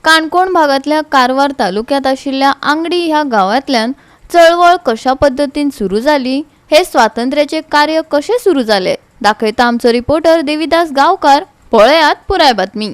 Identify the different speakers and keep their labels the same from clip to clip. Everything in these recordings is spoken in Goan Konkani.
Speaker 1: काणकोण भागांतल्या कारवार तालुक्यांत आशिल्ल्या आंगडी ह्या गांवांतल्यान चळवळ कशा पद्दतीन सुरू जाली, हे स्वातंत्र्याचे कार्य कशें सुरू जालें, दाखयता आमचो रिपोर्टर देविदास गांवकार. पळयात पुराय बातमी.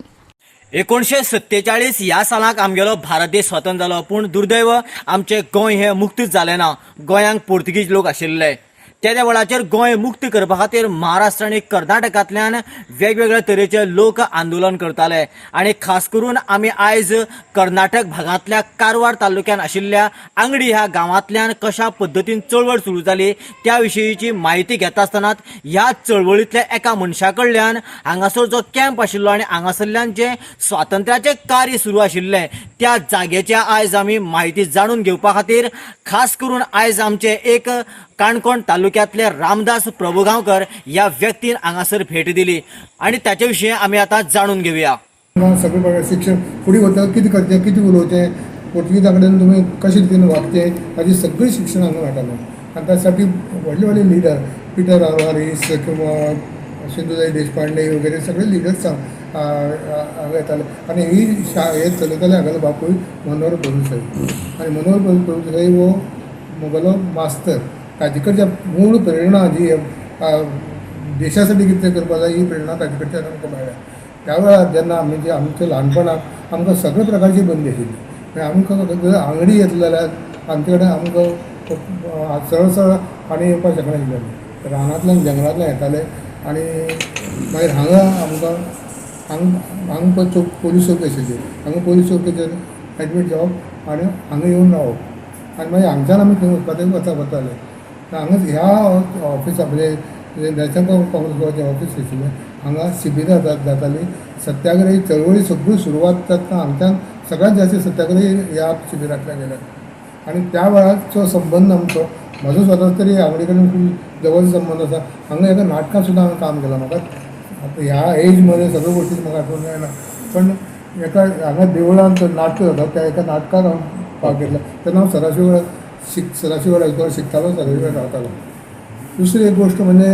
Speaker 2: 1947 ह्या सालाक आमगेलो भारत देश स्वतंत्र जालो, पूण दुर्दैव आमचें गोंय हें मुक्तच जालें ना. गोंयांक पोर्तुगीज लोक आशिल्ले. तेद्या वेळाचेर गोंय मुक्त करपा खातीर महाराष्ट्र आनी कर्नाटकांतल्यान वेगवेगळ्या तरेचे लोक आंदोलन करताले आनी खास करून आमी आयज कर्नाटक भागांतल्या कारवार तालुक्यान आशिल्ल्या आंगडी ह्या गांवांतल्यान कशा पद्दतीन चळवळ सुरू जाली त्या विशयीची म्हायती घेता आसतनाच ह्या चळवळींतल्या एका मनशा कडल्यान हांगासर जो कॅम्प आशिल्लो आनी हांगासरल्यान जें स्वातंत्र्याचें कार्य सुरू आशिल्लें त्या जाग्याची आयज आमी म्हायती जाणून घेवपा खातीर खास करून आयज आमचे एक काणकोण तालुक्यांतले रामदास प्रभुगांवकर ह्या व्यक्तीन हांगासर भेट दिली आनी ताचे विशीं आमी आतां जाणून घेवया.
Speaker 3: सगळें प्रकार शिक्षण फुडें वता, कितें करचें, कितें उलोवचें, पोर्तुगीजा कडेन तुमी कशे रितीन वागचें, हाजी सगळीं शिक्षण हांगा मेळटालें. आनी त्यासाठी व्हडले व्हडले लिडर, पिटर आल्वारीस किंवा सिंधुताई देशपांडे वगैरे सगळे लिडर्स हांगा येताले. आनी ही शाळा हे चलयताले हांगालो बापूय मनोहर प्रभुदेसाई. आनी मनोहर प्रभुदेसाई हो म्हगेलो मास्तर. ताजे कडच्या मूळ प्रेरणा जी देशासाठी कितें करपाक जाय, ही प्रेरणा ताजे कडच्यान आमकां मेळ्ळ्या. त्या वेळार जेन्ना आमी जे आमच्या ल्हानपणांत आमकां सगळे प्रकारची बंदी आशिल्ली. म्हणजे आमकां आंगडी येतले जाल्यार आमचे कडेन आमकां सरळ सरळ पाणी येवपाक शकनाशिल्लें. रानांतल्यान, जंगलांतल्यान येताले आनी मागीर हांगा आमकां हांगा हांगा पळय चौक, पोलीस चौकी आशिल्ली. हांगा पोलीस चौकीचेर एडमीट जावप आनी हांगा येवन रावप आनी मागीर हांगच्यान आमी खंय वचपा तें वता वताले. हांगा ह्या ऑफिसा, म्हणजे नॅशनल काँग्रेस गोवाचें ऑफिस आशिल्लें, हांगा शिबिरां जातालीं. सत्याग्रही चळवळी सगळी सुरवात जातना हांगच्यान सगळ्यात जास्त सत्याग्रही ह्या शिबिरांतल्यान गेले. आनी त्या वेळारचो संबंद आमचो, म्हजो स्वताच तरी आंगडी कडेन खूब जवळचो संबंद आसा. हांगा एका नाटकान सुद्दां हांवें काम केलां. म्हाका आतां ह्या एजमध्ये सगळ्यो गोश्टी म्हाका आठवण जायना, पण एका हांगा देवळांत नाटक जाता, त्या एका नाटकान हांव भाग घेतला. तेन्ना हांव सदाशिव हायस्कुलान शिकतालो, सदाशिव रावतालो. दुसरी एक गोश्ट म्हणजे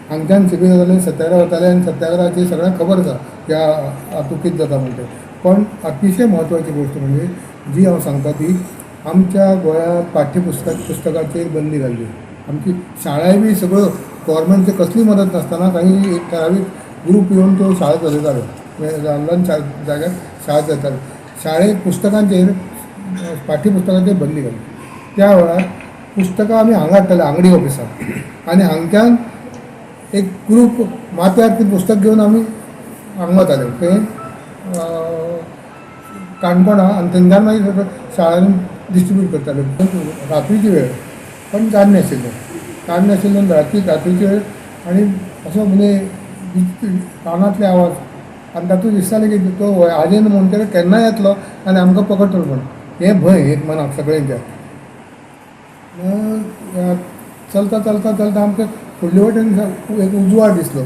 Speaker 3: हांगच्यान शिबीर जातालें, सत्याग्रह वताले आनी सत्याग्रहाची सगळ्यांक खबर आसा ह्या हातूंत कितें जाता म्हणटा. पण अतिशय म्हत्वाची गोश्ट म्हणजे जी हांव सांगता ती आमच्या गोंयांत पाठ्यपुस्तक पुस्तकाचेर बंदी घाल्ली. आमची शाळाय बी सगळ्यो गव्हर्मेंटची कसली मदत नासतना काही एक ठरावीक ग्रूप येवन त्यो शाळा चलयताल्यो. म्हणजे ल्हान ल्हान जाग्यार शाळा चलयताल्यो. शाळेत पुस्तकांचेर, पाठ्यपुस्तकांचेर बंदी घाल्ली. त्या वेळार पुस्तकां आमी हांगा हाडटाले, आंगडी ऑफिसाक, आनी हांगच्यान एक ग्रूप माथ्यार ती पुस्तक घेवन आमी हांगा वताले खंय, काणकोणा, आनी थंयच्यान मागीर सगळें शाळांनी डिस्ट्रिब्यूट करताले. रात्रीची वेळ, पण चान्नें आशिल्लें, चान्नें आशिल्लें, रात्रीची वेळ आनी असो म्हणजे कानांतले आवाज आनी तातूंत दिसतालें की तो आजेंत म्हणटकीर केन्नाय येतलो आनी आमकां पकडटलो म्हण हें भंय एक मनाक सगळ्यांच्या. चलता चलता चलता आमकां फुडले वटेन एक उजवाड दिसलो.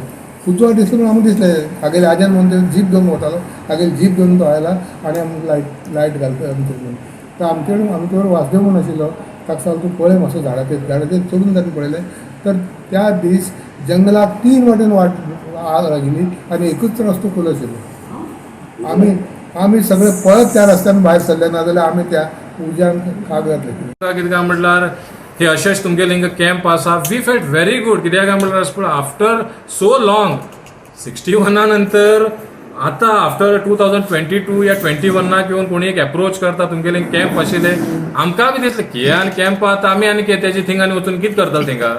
Speaker 3: उजवाड दिसलो म्हणून आमकां दिसलें हागेले आज्यान म्हणून ते जीप घेवन वतालो, हागेली जीप घेवन तो आयला आनी आमकां लायट लायट घालता आमचेर म्हणून. तर आमचे कडेन आमचे बरोबर वासदेव म्हणून आशिल्लो, ताका सांगलो, तूं पळय मातसो झाडाचेर. झाडाचेर चडून ताणें पळयलें तर त्या दीस जंगलाक तीन वाटेन वाट आग लागिल्ली आनी एकूच रस्तो खुलो आशिल्लो. आमी आमी सगळे पळत त्या रस्त्यान भायर सरले, नाजाल्यार आमी त्या उज्यान खाक जातले.
Speaker 4: कितें काय म्हटल्यार हे अशेंच तुमगेले हिंगा कॅम्प आसा, we felt very good. कित्याक काय म्हटल्यार अशें पळय, आफ्टर सो लॉंग, 61 नंतर आतां आफ्टर 2022 या 21नाक येवन कोणी एक एप्रोच करता, तुमगेले कॅम्प आशिल्ले, आमकां बी दिसलें की आनी कॅम्प आतां आमी आनी तेजे थिंगा आनी वचून कितें करतले थिंगा?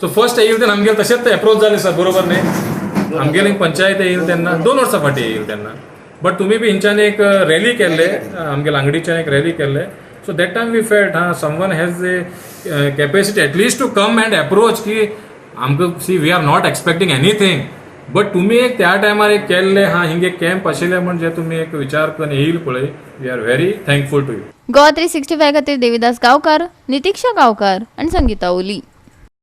Speaker 4: सो फर्स्ट येयले तेन्ना आमगेले तशेंच एप्रोच जालें सर, बरोबर न्ही? आमगेले पंचायत येयली तेन्ना, 2 वर्सां फाटीं येयली तेन्ना, बट तुमी बी हिंच्यान एक रॅली केल्ले, आमगेले आंगडीच्यान एक रॅली केल्ले. So that time we felt हा, someone has a capacity at least to come and approach की आमकां. See, we are not expecting anything, but तुमी एक त्या टायमार एक केल्ले हा, हिंगे कॅम्प आशिल्ले म्हणजे तुमी एक विचार करून येईल पळय, we are very thankful to you.
Speaker 1: Goa 365 खातीर देविदास गांवकार, नितीक्षा गांवकार आनी संगीता ओली.